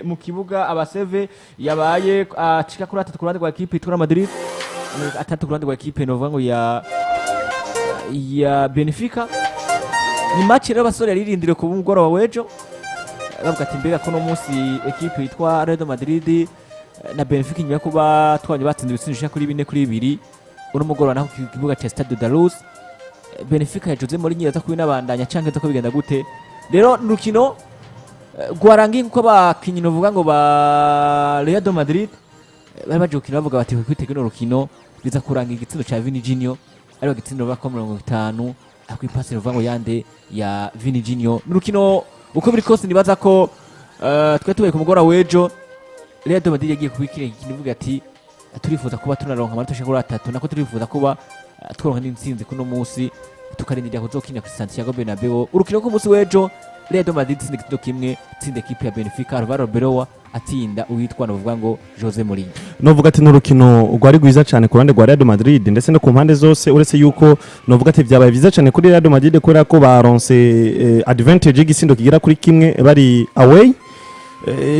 Mu kibuga abaseve yabaye acika kuri atatu ku ruhande rwa ekipe yitwa Madrid, atatu ku ruhande rwa ekipe novuga ngo ya Benfica. Ni match rero abasore yaririndiriye ku mugoroba w'ejo, bavuga ati: "Mbega ko no munsi ekipe yitwa Real Madrid na Benfica, inyuma yo kuba twabonye batsinze ibitsindo bishika kuri 4-2, uno mugoroba naho ku kibuga ca Stade da Luz, Benfica ya Jose Mourinho yaza kubinabandanya canke ko bigenda gute?" Rero ni urukino rwarangiye kuko abakinyi novuga ngo ba Real Madrid bari baje gukina bavuga bati: "Kwitega ino rukino biza kuranga igitsindo ca Vini Junior." Ariko igitsindo bako 50 akwipasi novuga ngo yande ya Vini Junior. Ni urukino uko biri kose nibaza ko twe tubaye ku mugoroba w'ejo, Real Madrid yagiye kubikira ikintu ivuga ati: "Turifuza kuba tunaronka amanota ashika kuri atatu, nako turifuza kuba turonka n'intsinzi kuno munsi, tukarindira kuzokina ku Santiago Bernabeu." Urukino rw'umunsi w'ejo, Real Madrid itsinda igitego kimwe, itsinda ekipe ya Benfica, Alvaro Arbeloa atsinda uwitwa novuga ngo Jose Mourinho. Novuga ati n'urukino rwari rwiza cyane ku ruhande rwa Real Madrid ndetse no ku mpande zose, uretse yuko novuga ati byabaye byiza cyane kuri Real Madrid kubera ko baronse advantage y'igisindo kigera kuri kimwe bari away.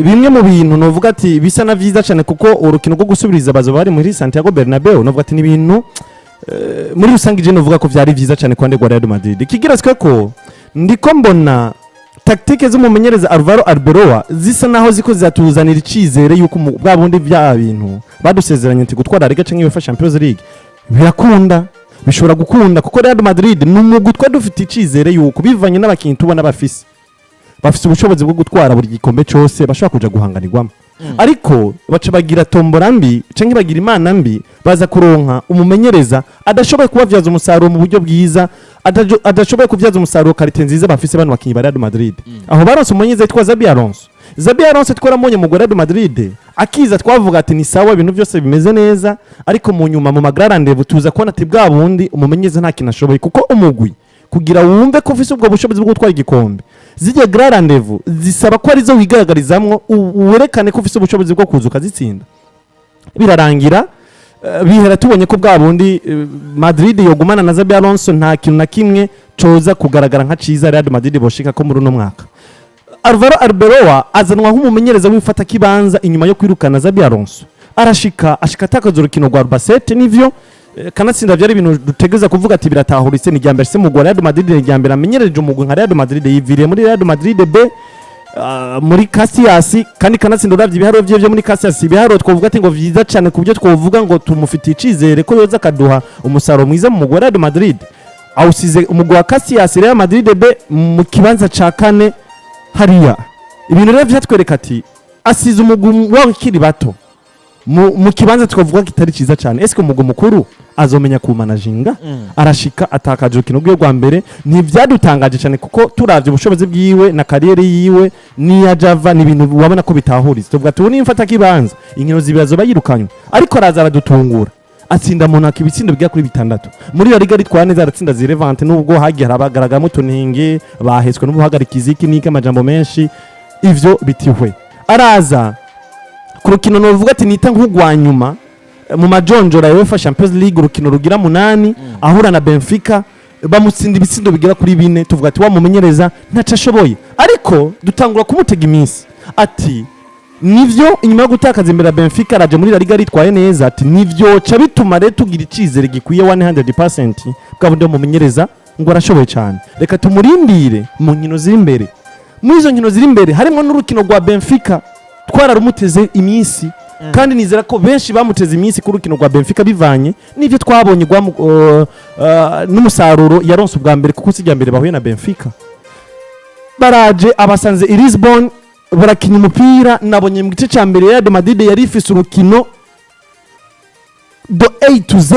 Bimwe mu bintu novuga ati bisa na vyiza cyane kuko urukino rwo gusubiriza bazoba bari muri Santiago Bernabeu. Novuga ati ni ibintu muri rusange je novuga ko vyari vyiza cyane ku ruhande rwa Real Madrid. Kigira ko ndiko mbona tactique z'umumenyereza Alvaro Arbeloa zisa naho ziko ziratuzanira icizere yuko bwa bundi bya bintu badusezeranye ati gutwara Liga canke UEFA Champions League birakunda, bishobora gukunda, kuko Real Madrid ni umugwi twari dufite icizere yuko bivanye n'abakinyi tubona bafise ubushobozi bwo gutwara buri gikombe cose bashobora kuja guhanganirwamo. Ariko baca bagira tombora mbi canke bagira imana mbi, baza kuronka umumenyereza adashoboye kubavyaza umusaruro mu buryo bwiza, adashoboye kubyaza umusaruro qualité nziza bafise bano bakinyi ba Real Madrid. Aho baronse umumenyereza yitwa Xabi Alonso. Xabi Alonso twaramubonye mu Real Madrid akiza, twavuga ati ni sawa, ibintu byose bimeze neza, ariko mu nyuma mu ma grands rendez-vous tuza kubona ati bwa bundi umumenyereza nta kintu ashoboye, kuko umugwi kugira wumve ko ufise ubwo bushobozi bwo gutwara igikombe, zirya grands rendez-vous zisaba ko arizo wigaragarizamwo, werekane ko ufise ubushobozi bwo kuza ukazitsinda. Birarangira bihera tubonye ko bwa bundi Madrid yogumana na Xabi Alonso nta kintu na kimwe coza kugaragara nka ciza Real Madrid boshika ko muri uno mwaka. Alvaro Arbeloa azanwa nk'umumenyereza w'ifata kibanza inyuma yo kwirukana Xabi Alonso. Arashika, ashika atakaza urukino rwa Albacete, nivyo, kanatsinda byari ibintu dutegeza kuvuga ati biratahuritse. Ni irya mbere se mu Real Madrid, ni irya mbere amenyereje umugwi nka Real Madrid, yiviriye muri Real Madrid B, muri Casillas, kandi kanatsinda uravye ibiharuro vyiwe vyo muri Casillas, ibiharuro twovuga ati ngo vyiza cane ku byo twovuga ngo tumufitiye icizere ko yoza akaduha umusaruro mwiza mu mugwi wa Real Madrid. Awusize umugwi wa Casillas, Real Madrid B, mu kibanza ca kane hariya. Ibintu rero vyatwereka ati asize umugwi w'abakiri bato mu kibanza twavuga kitari ciza cyane. Eske umugwi mukuru azomenya kumanajinga? Arashika atakaje urukino rwiwe rwa mbere. Ntivyadutangaje cyane kuko turavye ubushobozi bwiwe na carrière yiwe n'iya Java, ni ibintu wabona ko bitahuritse. Tuvuga ati ubu nimfata kibanza inkino zibiri azoba yirukanywe, ariko araza aradutungura, atsinda Monaco ibitsindo bigera kuri bitandatu. Muri La Liga ritwara neza, aratsinda Levante nubwo hagiye harabagaragaramo utunenge, bahetswe n'ubuhagarikizi, iki n'iki, amajambo menshi, ivyo bitihwe. Araza ku rukino novuga ati nita nk'urwa nyuma mu majonjora ya UEFA Champions League, urukino rugira munani, ahura na Benfica, bamutsinda ibitsindo bigera kuri bine. Tuvuga ati wamumenyereza ntaco ashoboye, ariko dutangura kumutega iminsi ati nivyo, inyuma yo gutakaza imbere ya Benfica araje muri La Liga aritwaye neza, ati nivyoca bituma rero tugira icizere gikwiye 100% bwa bundi mumenyereza ngo arashoboye cyane, reka tumurindire mu nkino ziri imbere. Muri izo nkino ziri imbere harimo n'urukino rwa Benfica twararumuteze iminsi, kandi nizera ko benshi bamuteze iminsi ku rukino rwa Benfica bivanye n'ibyo twabonye n'umusaruro yaronse ubwa mbere, kuko si irya mbere bahuye na Benfica. Baraje abasanze i Lisbon, barakina umupira. Nabonye mu gice cya mbere Real Madrid yari ifise urukino do A to Z,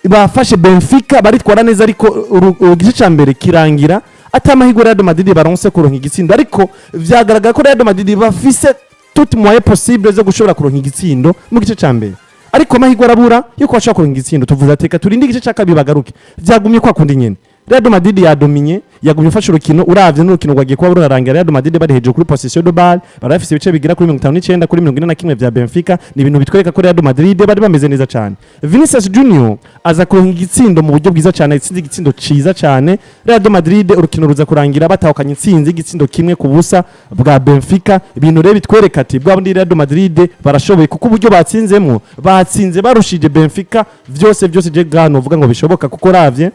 bafashe Benfica baritwara neza, ariko igice cya mbere kirangira ata amahirwe Real Madrid baronse kuronka igitsindo, ariko vyagaragara ko Real Madrid bafise tout moyen possible zo gushobora kuronka igitsindo mu gice cya mbere, ariko amahirwe arabura yuko bashobora kuronka igitsindo. Tuvuze ati reka turinde igice cya kabiri bagaruke. Vyagumye kwa kundi nyene, Real Madrid yadominye. Yagumye ifashe urukino. Uravye n'urukino rwagiye kuba rurarangira Real Madrid bari hejuru kuri possession de balle, bari bafise ibice bigera kuri 59 kuri 41 vya Benfica. Ni ibintu bitwereka ko Real Madrid bari bameze neza cyane. Vinicius Junior aza kuronka igitsindo mu buryo bwiza cyane, itsinze igitsindo ciza cyane. Real Madrid urukino ruza kurangira batahukanye intsinzi y'igitsindo 1-0 bwa Benfica. Ibintu rero bitwereka ati bwa bundi Real Madrid barashoboye, kuko uburyo batsinzemo, batsinze barushije Benfica vyose vyose. Je gano uvuga ngo bishoboka, kuko ravye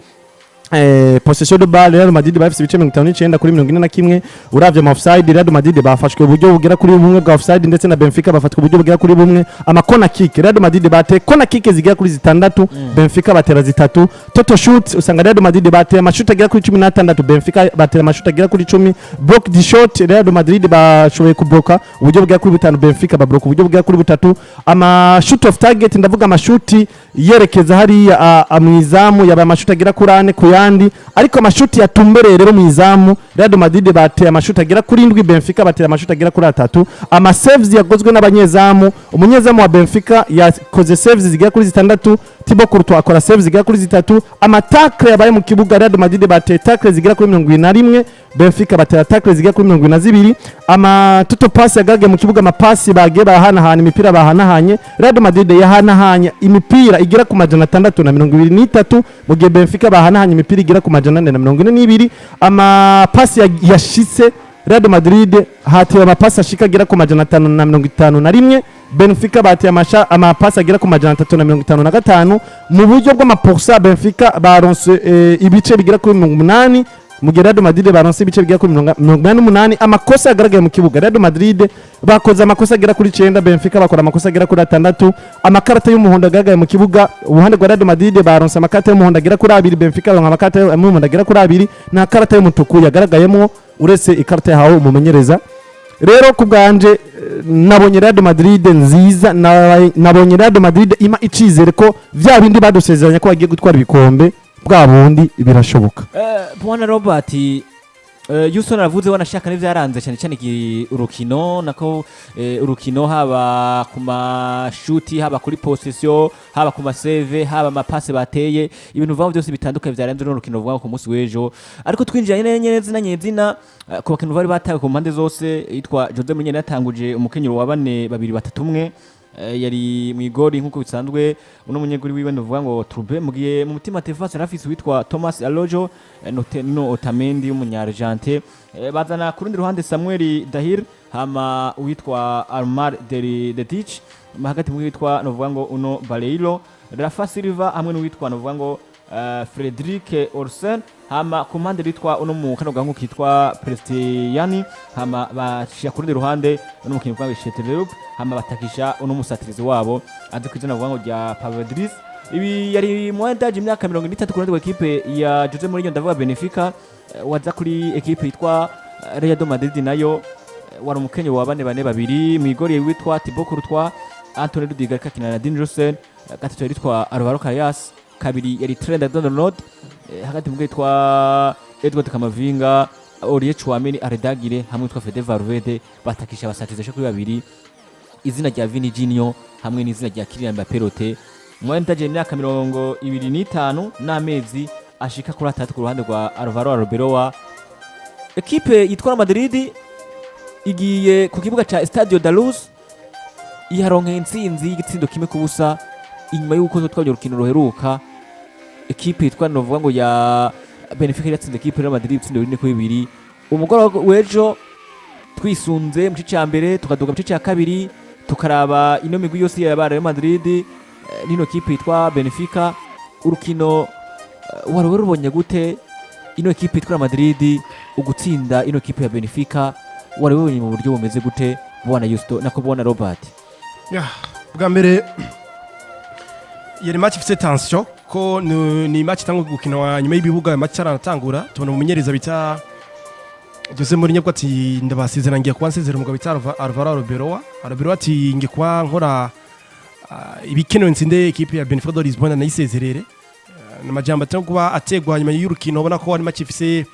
possession de balle, Real Madrid bafise ibice 59 kuri 41. Uravye ama offside, Real Madrid bafashwe uburyo bugera kuri bumwe bwa offside, ndetse na Benfica bafatwa uburyo bugera kuri bumwe. Ama corner kick, Real Madrid bateye corner kick zigera kuri zitandatu, Benfica batera zitatu. Total shoot, usanga Real Madrid bateye amashuti agera kuri 16, Benfica batera amashuti agera kuri 10. Blocked shot, Real Madrid bashoboye kubloka uburyo bugera kuri butanu, Benfica babloka uburyo bugera kuri butatu. Ama shoot off target, ndavuga amashuti yerekeza hariya mu izamu, yabaye amashuti agera kuri ane ku yandi. Ariko amashuti yatumbereye rero mu izamu, Real Madrid bateye amashuti agera kuri indwi, Benfica bateye amashuti agera kuri atatu. Ama saves yakozwe n'abanyezamu, umunyezamu wa Benfica yakoze saves zigera kuri zitandatu, Thibaut Courtois akora saves zigera kuri zitatu. Ama tackle yabaye mu kibuga, Real Madrid bateye tackle zigera kuri 71, Benfica batera tackle zigera kuri 72. Ama total pass yagaragaye mu kibuga, amapasi bagiye bahanahana, imipira bahanahanye, Real Madrid yahanahanye imipira igera ku 623, mu gihe Benfica bahanahanye imipira igera ku 442. Amapasi yashitse, Real Madrid hatewe amapasi ashika agera ku 551, Benfica bateye amapasi agera ku 355. Mu buryo bw'amaporsa, Benfica baronse ibice bigera kuri 80, mu gihe Real Madrid baronse ibice bigera kuri 88. Amakosa yagaragaye mu kibuga, Real Madrid bakoze amakosa agera kuri 9, Benfica bakora amakosa agera kuri atandatu. Amakarata y'umuhondo agaragaye mu kibuga, uruhande rwa Real Madrid baronse amakarata y'umuhondo agera kuri abiri, Benfica baronka amakarata y'umuhondo agera kuri abiri. Nta karata y'umutuku yagaragayemo uretse ikarata yahawe umumenyereza. Rero ku bwanje, nabonye Real Madrid nziza, nabonye Real Madrid ima icizere ko vya bindi badusezeranya ko bagiye gutwara ibikombe, bwa bundi birashoboka. Bwana Robert, Houston aravuze wanashaka n'ivyaranze cyane cyane urukino nako, urukino haba ku mashuti, haba kuri possession, haba ku masave, haba amapase bateye, ibintu vamo byose bitandukanye vyaranze runo rukino vuga ku munsi w'ejo. Ariko twinjiranye neza na nyezina ku bakintu bari batawe ku mpande zose. Yitwa Jose Mourinho yatanguje umukenyero wa 4-2-3-1, yari mu igori nk'uko bisanzwe uno munyeguri wiwe ndavuga ngo Trube, mugiye mu mutima Tefas yarafise witwa Thomas Alojo, no Otamendi w'umunya-Argentine, bazana ku rundi ruhande Samuel Dahir, hama uwitwa Almar Dedich, hagati mu witwa novuga ngo uno Baleiro, Rafa Silva hamwe n'uwitwa novuga ngo Frederic Olsen, hama ku mpande witwa uno mu kano gahungu kitwa Prestiani, hama bashira ku rundi ruhande uno mukinyi witwa Sheterup, hama batakisha uno musatirizi wabo azi ku izina bavuga ngo rya Pavlidis. Ibi yari Moendaje, imyaka 33, ku ruhande rwa ekipe ya Jose Mourinho, ndavuga Benfica. Waza kuri ekipe yitwa Real Madrid nayo, wari umukenyo wa 4-4-2. Mu igori witwa Thibaut Courtois, Anthony Rudiger kakina na Dean Huijsen, gatatu yari yitwa Alvaro Carreras, kabiri yari Trent Alexander-Arnold, hagati mu yitwa Edward Camavinga, Aurelien Tchouameni, Arda Güler hamwe witwa Fede Valverde. Batakisha abasatirizi kuri babiri, izina rya Vini Junior hamwe n'izina rya Kylian Mbappé Rote. Mwentaje, imyaka 25 n'amezi ashika kuri atatu, ku ruhande rwa Alvaro Arbeloa. Ekipe yitwa Madrid igiye ku kibuga ca Estadio da Luz iharonkeye intsinzi y'igitsindo 1-0, inyuma y'uko twabye urukino ruheruka ekipe yitwa novuga ngo ya Benfica yatsinze ekipe ya Real Madrid ibitsindo 4-2. Umugoroba w'ejo twisunze mu gice cya mbere, tukaduga mu gice cya kabiri, tukaraba ino migwi yose ya Real Madrid, n'ino kipe yitwa Benfica, urukino wari rubonye gute? Ino ekipe yitwa Real Madrid ugutsinda ino kipe ya Benfica wari wabonye mu buryo bumeze gute, bwana Yusto, nako bwana Robert? Ya, bwa mbere yari match ifite tension, ko ni match itangwa gukinwa nyuma y'ibibuga. Match aranatangura tubona umumenyereza bita Jose Mourinho ko ati ndabasezera, ngiye kuba nsezera umugabo bita Alvaro Arbeloa. Arbeloa ati ngiye kuba nkora ibikenewe nsinde ekipe ya Benfica de Lisbonne nayisezerere. Namajambo atari kuba ategwa nyuma y'urukino, ubona ko ari match ifise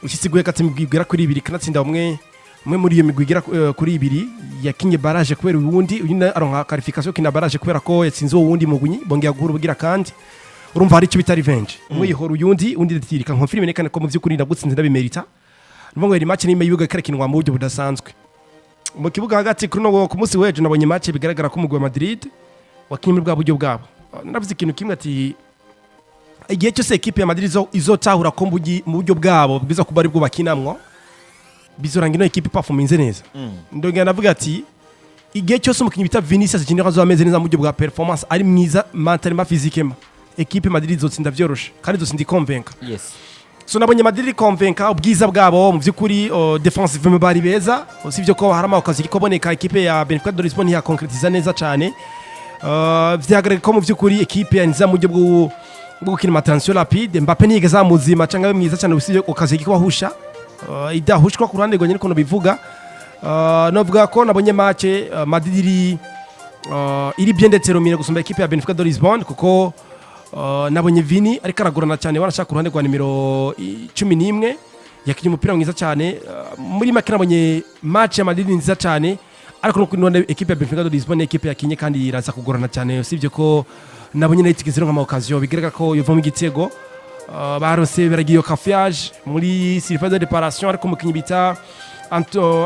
ikisiguye kati imigwi igera kuri ibiri kanatsinda umwe umwe muri iyo migwi igera kuri ibiri yakinye barrage kubera uwundi, uyu aronka qualification kina barrage kubera ko yatsinze uwo wundi mugwi bongera guhura ubugira kandi. Urumva hari icyo bita revenge, umwe yihora uyundi, undi ati: "Reka nkonfirme nekane ko mu by'ukuri ndagutsinze, ndabimerita." Nuvuga ngo yari match n'imwe y'ibibuga ikarekinwa mu buryo budasanzwe. Mu kibuga hagati kuri no ku munsi w'ejo nabonye match bigaragara ko umugwi wa Madrid wakinye muri bwa buryo bwabo. Naravuze ikintu kimwe ati igihe cyose ekipe ya Madrid izotahura ko mu buryo bwabo bwiza kuba aribwo bakinamwo, bizoranga ino ekipe performance neza. Ndongera ndavuga ati igihe cyose umukinnyi bita Vinicius Junior azoba ameze neza mu buryo bwa performance, ari mwiza mentalement, physiquement, ekipe Madrid izotsinda vyoroshe kandi izotsinda ikonvenka. So nabonye Madrid ikonvenka ubwiza bwabo mu by'ukuri. Defensive bari beza, usibye ko hari ama occasions ikoboneka, ekipe ya Benfica de Lisbonne ntiyakonkretiza neza cyane. Vyagaragaye ko mu by'ukuri ekipe ya nziza mu buryo bwo gukina ama transition rapide. Mbappe ntiyigeze amuzima cyangwa abe mwiza cyane, usibye occasion ikobahusha idahushwa ku ruhande rwanjye niko bivuga. Novuga ko nabonye match Madrid iri bien déterminée gusumba ekipe ya Benfica de Lisbonne, kuko nabonye Vini ariko aragorana cyane, wanashaka ku ruhande rwa nimero 11 yakinye umupira mwiza cyane. Muri make nabonye match ya Madrid nziza cyane, ariko no kuri none ekipe ya Benfica de Lisbonne, ekipe yakinye kandi iraza kugorana cyane, usibye ko nabonye nayo itigeze ironka ama occasion bigaragara ko yovamo igitego. Barose baragiye iyo cafouillage muri surface de réparation, ariko umukinyi bita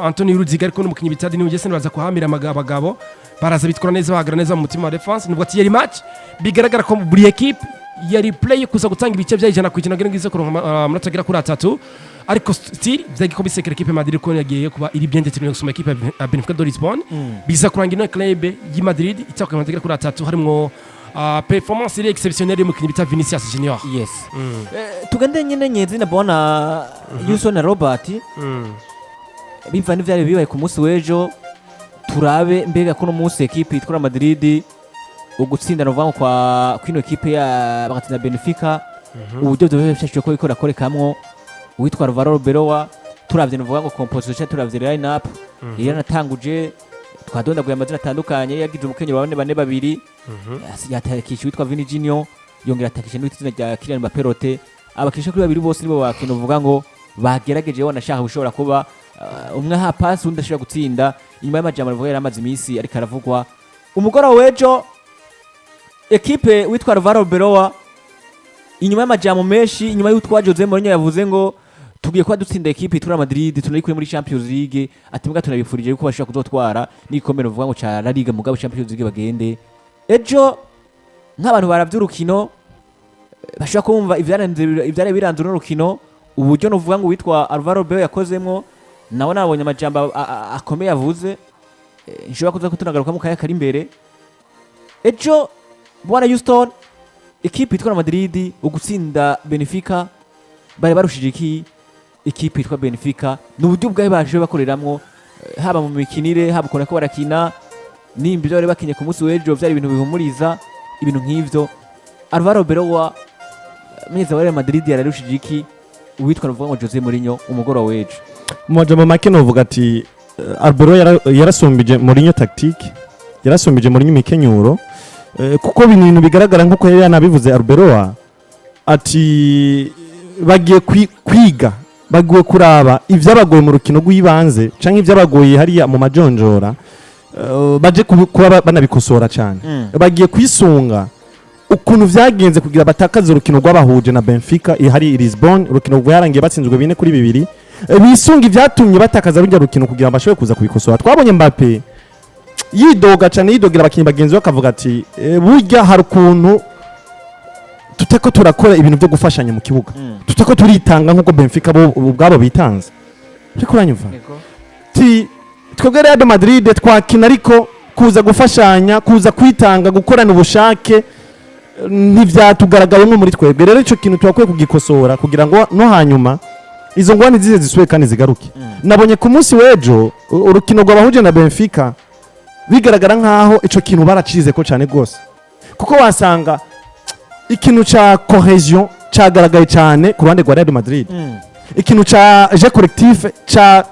Antonio Rudiger, ariko n'umukinyi bita Dini Mugesera baza kuhamira abagabo baraza bitwara neza, bahagara neza mu mutima wa défense. Nubwo ati yari match bigaragara ko buri ekipe yari play kuza gutanga ibice bya 100% kugira ngo ize kuronka amanota agera kuri atatu, ariko still vyagiye ko bisekera ekipe ya Madrid ko yagiye kuba iri bien déterminée gusumba ekipe ya Benfica de Lisbonne. Biza kurangira ino club y'i Madrid itaka amanota agera kuri atatu, harimwo performance iri exceptionnelle y'umukinyi bita Vinicius Junior. Yes. Tugende nyine nyezina bona Yuso na Robert, biva n'ivyari bibaye ku munsi w'ejo, turabe mbega kuno munsi ekipe yitwa Madrid ugutsinda novuga ngo kwa kwino ekipe ya bagatsinda Benfica, uburyo byo bishashije ko bikora korekamwo uwitwa Alvaro Arbeloa. Turavye novuga ngo composition, turavye line up yari yanatanguje, twadondaguye amazina atandukanye, yagize umukenyero wa bane bane babiri, yatakisha uwitwa Vini Junior, yongera atakisha n'uwitwa izina rya Kylian Mbappé Rote. Abakinisha kuri babiri bose nibo bakintu uvuga ngo bagerageje, wanashaka gushobora kuba umwe aha pass, undi ashobora gutsinda. Inyuma y'amajambo avuga yari amaze iminsi ariko aravugwa umugoroba w'ejo, ekipe witwa Alvaro Arbeloa, inyuma y'amajambo menshi, inyuma y'utwa Jose Mourinho yavuze ngo tugiye kuba dutsinda ekipe itura Madrid, tunayikuye muri Champions League, ati mbwa tunabifurije yuko bashobora kuzotwara n'igikombe uvuga ngo ca La Liga, mugabo Champions League bagende. Ejo nk'abantu baravye urukino bashobora kumva ivyari biranze uruno rukino, uburyo nuvuga ngo witwa Alvaro Arbeloa yakozemwo, nawe nabonye amajambo akomeye avuze, nshobora kuza kutunagaruka mu kanya kari imbere. Ejo bwana Houston, ekipe yitwa Madrid ugutsinda Benfica bari barushije iki ekipe yitwa Benfica? Ni uburyo bwawe baje bakoreramwo, haba mu mikinire, haba ukuntu ko barakina, nimba ibyo bari bakinye ku munsi w'ejo byari ibintu bihumuriza, ibintu nk'ivyo. Alvaro Arbeloa menyereza wa Real Madrid yararushije iki uwitwa nuvuga ngo Jose Mourinho umugoroba w'ejo? Mu majambo make novuga ati Arbeloa yarasumbije Mourinho tactique, yarasumbije Mourinho imikenyuro, kuko ibintu bigaragara nkuko yari yanabivuze Arbeloa ati bagiye kwiga, bagiye kuraba ibyabagoye mu rukino rw'ibanze canke ibyabagoye hariya mu majonjora, baje kuba banabikosora cyane. Bagiye kwisunga ukuntu vyagenze kugira batakaze urukino rwabahuje na Benfica ihari i Lisbon, urukino rwarangiye batsinzwe 4-2. Bisunga ivyatumye batakaza rujya rukino kugira ngo bashobore kuza kubikosora. Twabonye Mbappe yidoga cyane, yidogera abakinnyi bagenzi be, akavuga ati burya hari ukuntu tuteko turakora ibintu byo gufashanya mu kibuga, tuteko turitanga nk'uko Benfica bo ubwabo bitanze." Ariko uranyumva ti twebwe Real Madrid twakina, ariko kuza gufashanya, kuza kwitanga, gukorana ubushake, ntivyatugaragayemo muri twebwe. Rero ico kintu turakwiye kugikosora kugira ngo no hanyuma izo ngwani zize zisubiye kandi zigaruke. Nabonye ku munsi w'ejo urukino rwabahuje na Benfica bigaragara nkaho ico kintu baracize ko cyane rwose, kuko wasanga ikintu ca cohésion cagaragaye cyane ku ruhande rwa Real Madrid, ikintu ca jeu collectif ca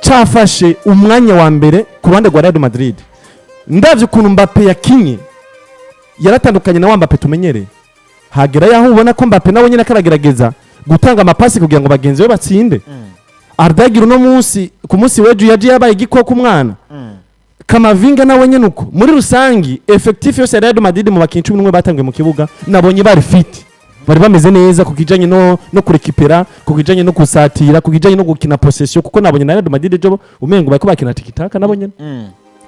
cafashe umwanya wa mbere ku ruhande rwa Real Madrid. Ndavye ukuntu Mbappe yakinye, yaratandukanye na wa Mbappe tumenyereye. Hagera yaho ubona ko Mbappe nawe nyine akaragerageza gutanga amapasi kugira ngo bagenzi be batsinde. Arda Güler uno munsi, ku munsi w'ejo yaje yabaye igikoko umwana. Kamavinga nawe nyene uko. Muri rusangi, effectif yose ya Real Madrid, mu bakinyi 11 batangiye mu kibuga, nabonye bari fit, bari bameze neza ku kijanye no kurekipera, ku kijanye no gusatira, ku kijanye no gukina possession, kuko nabonye na Real Madrid ejo umengo bariko bakina tiki-taka. Nabo nyene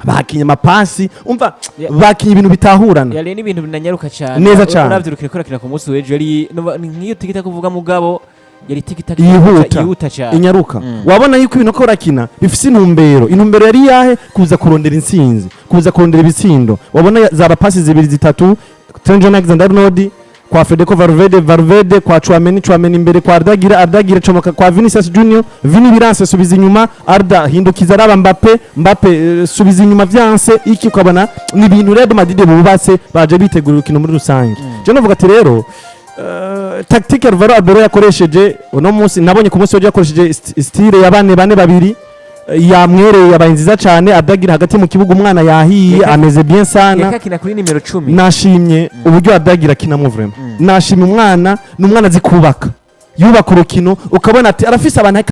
bakinye amapasi, umva, bakinye ibintu bitahurana. Yari n'ibintu binanyaruka cyane. Neza cane. Uravye urukino kurakina ku munsi w'ejo, yari ni nk'iyo tiki-taka kuvuga, mugabo yari tiki-taka yihuta. Yihuta cyane. Inyaruka. Wabona yuko ibintu ko barakina bifise intumbero. Intumbero yari yahe? Kuza kurondera intsinzi, kuza kurondera ibitsindo. Wabona zaba pasi zibiri, zitatu, Trent Alexander-Arnold kwa Federico Valverde, Valverde kwa Tchouameni, Tchouameni imbere kwa Arda Güler, Arda Güler comoka kwa Vinicius Junior, Vini biranse, subiza inyuma, Arda hindukiza, araba Mbappe, Mbappe subiza inyuma, vyanse iki. Ukabona ni ibintu Real Madrid bubatse, baje bitegura urukino muri rusange. Je novuga ati rero tactique Alvaro Arbeloa yakoresheje uno munsi, nabonye ku munsi w'ejo yakoresheje style ya bane bane babiri, yamwereye, yabaye nziza cyane. Arda Güler hagati mu kibuga, umwana yahiye, ameze bien sana. Yakakina kuri nimero 10. Nashimye uburyo Arda Güler akinamo vraiment. Nashimye umwana, ni umwana azi kubaka, yubaka urukino, ukabona ati arafise abantu ariko